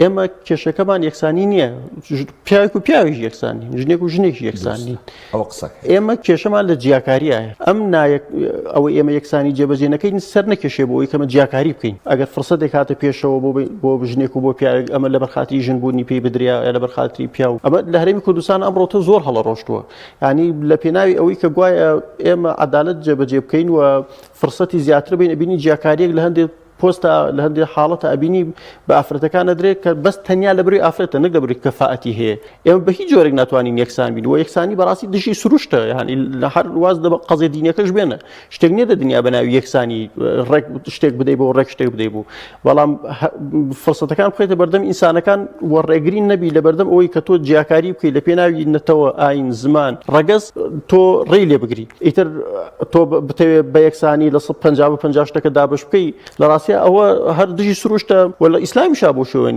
ئێمە کێشەکەمان یەکسانی نییە پیاوێک و پیاویش یەکسانی ژنێک و ژنێکی یەکسانی ئەوە قسەکە ئێمە کێشەمان لە جیاکاریایە ئەم نایەک ئەوەی ئێمە یەکسانی جێبەجێ نەکەین سەر نەکێشێ بۆ ئەوەی کەمە جیاکاری بکەین ئەگەر فرسەتێک هاتە پێشەوە بۆ بۆ ژنێک و بۆ پیاوێک ئەمە لەبەر خاتری ژن بوونی پێی بدریا یا لەبەر خاتری پیاو ئەمە لە هەرێمی کوردستان ئەمڕۆ تۆ زۆر هەڵە ڕۆشتووە ینی لە پێناوی ئەوەی کە گوایە ئێمە عەدالەت جێبەجێ بکەین و فرسەتی زیاتر بین ئەبینی جیاکاریەک لە هەندێک پۆستە لە هەندێک حاڵەتە ئەبینی بە ئافرەتەکان ئەدرێت کە بەس تەنیا لە بری ئافرەتە نەک لە بری کەفاەتی هەیە ئێمە بە هیچ جۆرێک ناتوانین یەکسان بین و یەکسانی بەڕاستی دژی سروشتە یعنی لە هەر واز لە قەزیە دینەکەش بێنە شتێک نییە لە دنیا بە ناوی یەکسانی ڕێک شتێک بدەی بۆ ڕێک شتێک بدەی بوو بەڵام فرسەتەکان بخێتە بەردەم ئینسانەکان و ڕێگری نەبی لە بەردەم ئەوەی کە تۆ جیاکاری بکەیت لە پێناوی نەتەوە ئاین زمان ڕەگەز تۆ ڕێی لێ بگری ئیتر تۆ بتەوێت بە یەکسانی لە 150 بە 50 شتەکە دابش بکەی لە ڕاستیا ئەوە هەر دژی سروشتە و لە ئیسلامیشا بۆ شێوە نییە.